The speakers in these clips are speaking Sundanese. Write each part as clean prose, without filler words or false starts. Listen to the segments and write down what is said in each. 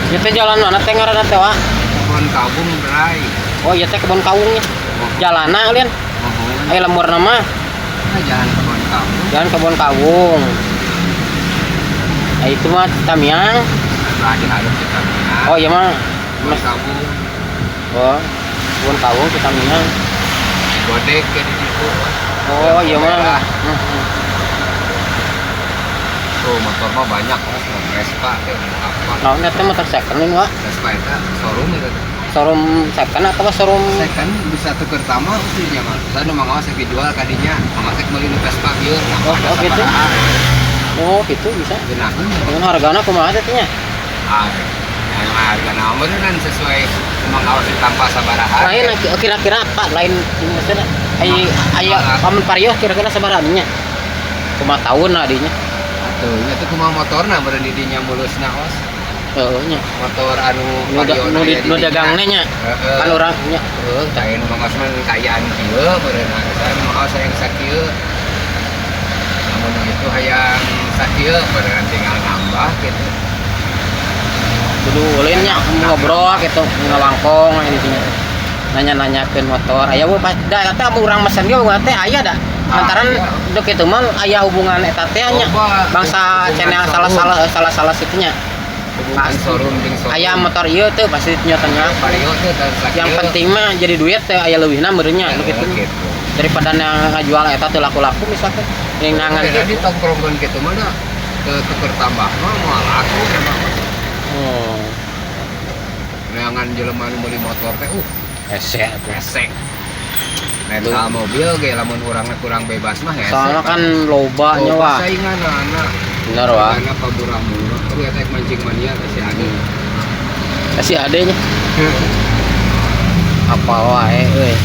Ieu teh jalan mana teh ngaranna teh, Wak? Kebon Kawung, Bray. Oh, ieu teh Kebon Kawungnya. Jalanna ulin. Mohon. Aya lemurna mah. Nah, jalan Kebon Kawung. Jalan Kebon Kawung. Nah, itu mah Tamiang. Lagi harus Citamiang. Oh, iya mah. Kebon Mas, Kawung. oh, Kebon Kawung Citamiang. Godek ke di situ. Oh, iya mah. Merah. Heeh. Tuh motor mah banyak, Mas. Mau Vespa teh, mau apa. Naon eta motor second ini, Wak? Vespa eta showroom eta teh. Showroom second atau showroom? Second bisa tuker tambah usinya mah. Saya nu mangawas yang dijual kadinya, mangawas meuli nu Vespa bieu. Nah, Oh, ada oh, gitu? sabaraha. Oh, gitu bisa. Genaheun. Dengan hargana kumaha teh nya? Ah, yang harga nama kan sesuai mangawas tanpa sabaraha. Lain kira-kira apa? Lain maksudnya aya aya paman vario kira-kira sabaraha nya? Kumaha tahun lah dinya. Atuh, nya teh kumaha motorna beureun di dinya mulusna os. Heeh nya. Motor anu Nu vario nu nu dagangna nya. Heeh. Kan urang nya. Heeh, tah nu mangawas mah kayaan kieu beureun saya mangawas hayang sakieu. Namun itu hayang sakieu beureun tinggal nambah gitu. Kudu ulin nya ngobrol gitu, ngawangkong intinya. Nanya-nanyakeun motor. Aya bu da eta teh urang mesen ge boga teh aya da. Lantaran Aya. dek itu mah aya hubungan eta teh nya. Loba. Bangsa Hubungan channel showroom. salah-salah salah-salah situnya. Hubungan Pasti. showroom jeung showroom. Aya motor ieu teh pasti nyatanya. Vario teh dan sakieu. Yang penting mah jadi duit teh aya leuwihna meureun nya nu kitu. Gitu. Daripada yang ngajual eta teu laku-laku misalkan. Yang nangan Jadi gitu. tongkrongan gitu mah da ke tuker tambah mah moal laku memang. Oh, Neangan jelema nu meuli motor teh hese atuh. hese. Rental mobil ge lamun urangna kurang bebas mah hese. Soalnya kan loba nya Loba wah. saingan anak. Bener wah. Karena paburah-murah. Tapi eta mancing mania teh si Ade. Kasih adenya. Apa wae euy.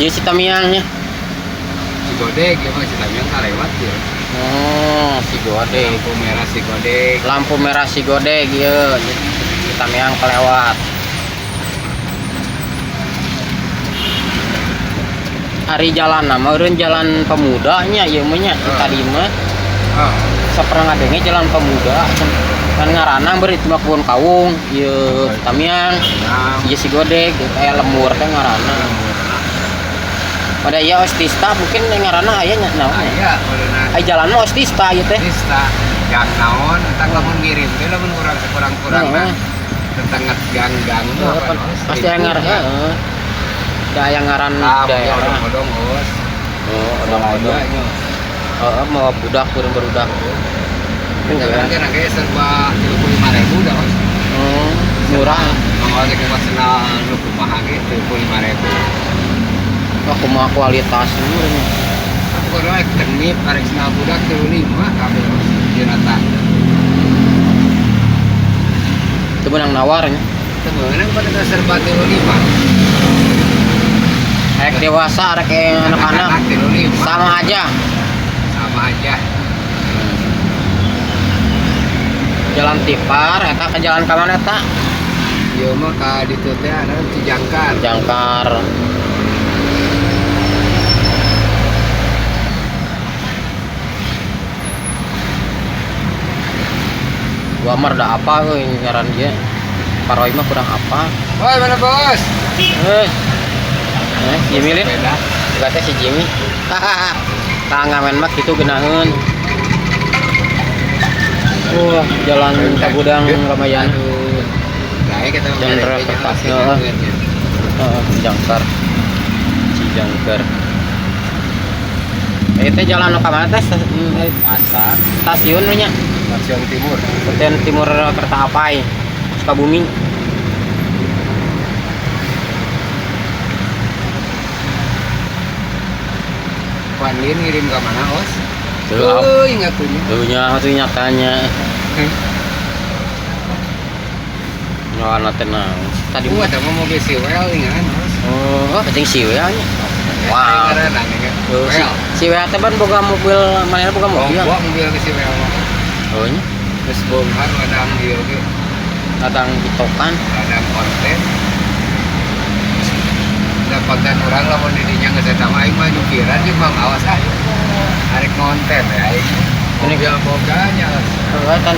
Ieu si Tamiangnya. Si Godeg ya mah si Tamiang kalewat ya. Oh, si Godeg. Lampu merah si Godeg. Lampu merah si Godeg ieu. Si Tamiang kelewat. Ari jalan nama eureun jalan pemudanya ieu mah nya tadi mah. Ah, Saperang ngadenge jalan pemuda kan ngaranna beureut mah Kebon Kawung ieu Tamiang nah, ieu si Godeg gitu aya lembur teh ngaranna. Pada ieu Ostista mungkin ngaranna aya nya naon nya. Aya meureunna. Aya jalan mah Ostista ieu teh. Tista gang naon tentang lamun ngirim teh lamun urang sekurang-kurangna Heeh. tentang gang-gang mah Heeh, apa, pasti aya ngaran heeh. Da aya ngaran Tah, daerah. odong-odong os. Oh, odong-odong. Nya. Heeh, mau budak burung berudak. Jangan kan kayak serba 35.000 dah os. Oh, murah. Mangga teh kumaha senal nu kumaha ge 35.000. Wah, kumaha kualitas murahnya. Pokoknya rek tenip arek senal budak 35 kabeh os. Di rata. Itu benang nawar nya. Teu meunang pada serba 35. Arek dewasa, arek yang anak-anak 35. sama aja. Sama aja. Jalan Tipar, eta ke jalan ka mana eta? Ieu mah ka ditu teh ada Cijangkar. Jangkar. Gua mah rada apa euy ngaran dia. Paroi mah kurang apa. Woi, mana bos? Eh. Eh, Jimmy lin. Sepeda. Juga teh si Jimmy. Tah ngamen mah kitu geunaheun. Wah, jalan Kagudang Ramayana. Aduh. Nah, kita mah Jalan nyari kertas, pasti heeh. ngeureun. Heeh, Cijangkar. Cijangkar. Eh, teh jalan ka mana teh? Pasar Stasiun nya. Stasiun Timur. Stasiun Timur Kerta Apai, Sukabumi. Panlin ngirim ke mana, Os? Tuh, Oh, ingat tuh. Tuh nya tuh nyatanya. Nyawana teh naon. Tadi Gua ada mau mobil si Well ingat, Os. Oh, penting si WA nya. Wow. Ngaranna ingat. Oh, si, Well. si WA teh ban boga mobil, mana boga mobil? Gua mobil ke si Well. Oh nya, Terus bongkar ladang ieu oge, ladang pitokan. ladang konten. Da konten urang lamun di dinya geus eta mah aing mah nyupiran jeung Mang awas ah. Arek konten ya aing. Mobil boganya. Heeh, kan.